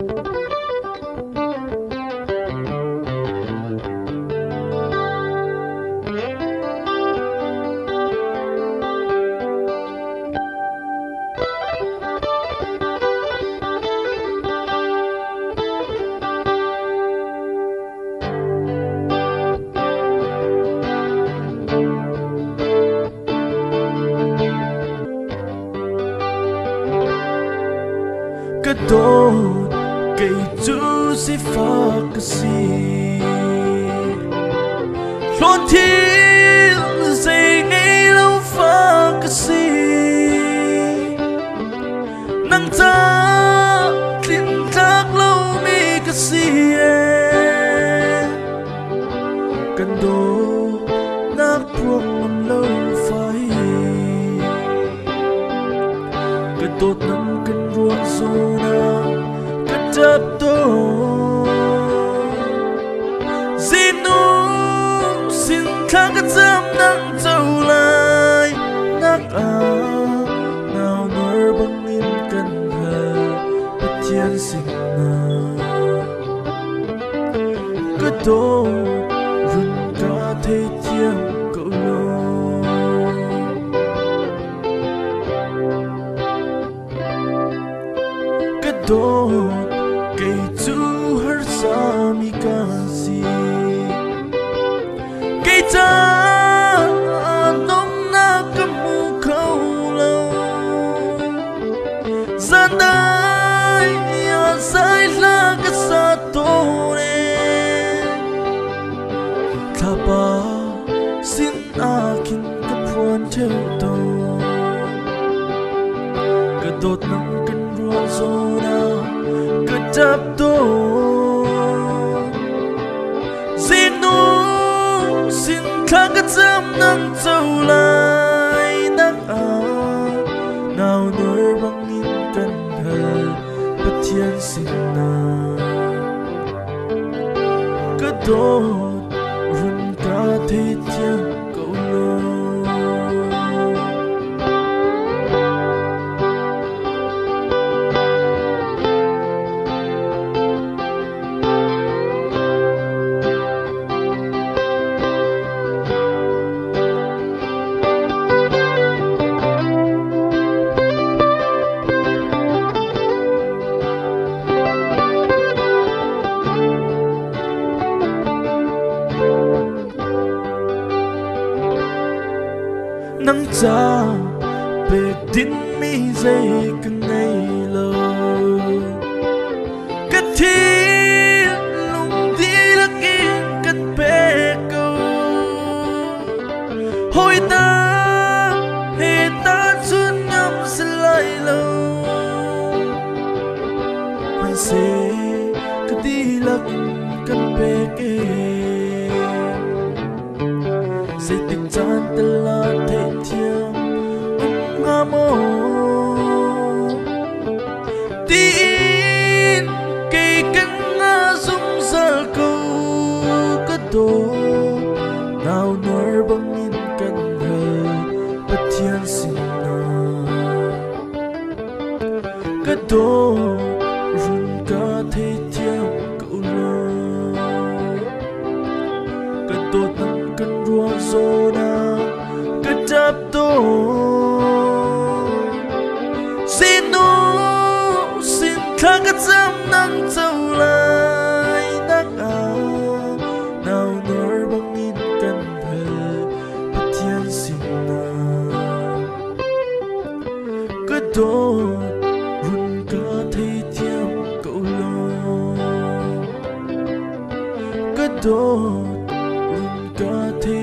Ka dawt, kei cu sifak ka si. Hlawn thil zei ngei lo fa ka si. Nang ca tlintlak lomi ka si ee. Kan dawtnak phuang ngam lo fai. Ka dawt nang kan ruah zawn ah ka ṭap tawn. Zinu sin thla ka cam nang co lai nak ah nau nor bangin kan hal Pathian sinah. Ka dawt run ka theithiam ko law. Ka dawt kei cu harsa mi ka si. Kei ca nomnak ka hmu kho lo. Zandai zai hla ka sa tawn e. Thlapa sin ah khin ka phuan ṭheo tawn. Ka dawt nang kan ruah zawn ah ka ṭap tawn. Zinu sin thla ka cam nang co lai nak ah nau nur bangin kan hal Pathian sinah. Ka dawt run ka theithiam ko law. Nang ca pek dingmi zei ka ngei lo. Ka thinlung dihlak in kan pek ko. Hawi ta he ta cun ngam si lai lo. Hmanseh ka dihlak in kan pek e. Zeitik caan tel ah theihthiam um hnga maw? Tiin kei kan nga zungzal ko ka dawt nau nuar bangin kan hal Pathian sinah ka dawt run ka theithiam ko law ka dawt nang kan ruah zawn ah ka ṭap tawn. Sinu sin thla ka cam nang co lai nak ah nau nor bangin kan hal Pathian sinah. Ka dawt run ka theithiam ko law. Ka dawt run ka thei.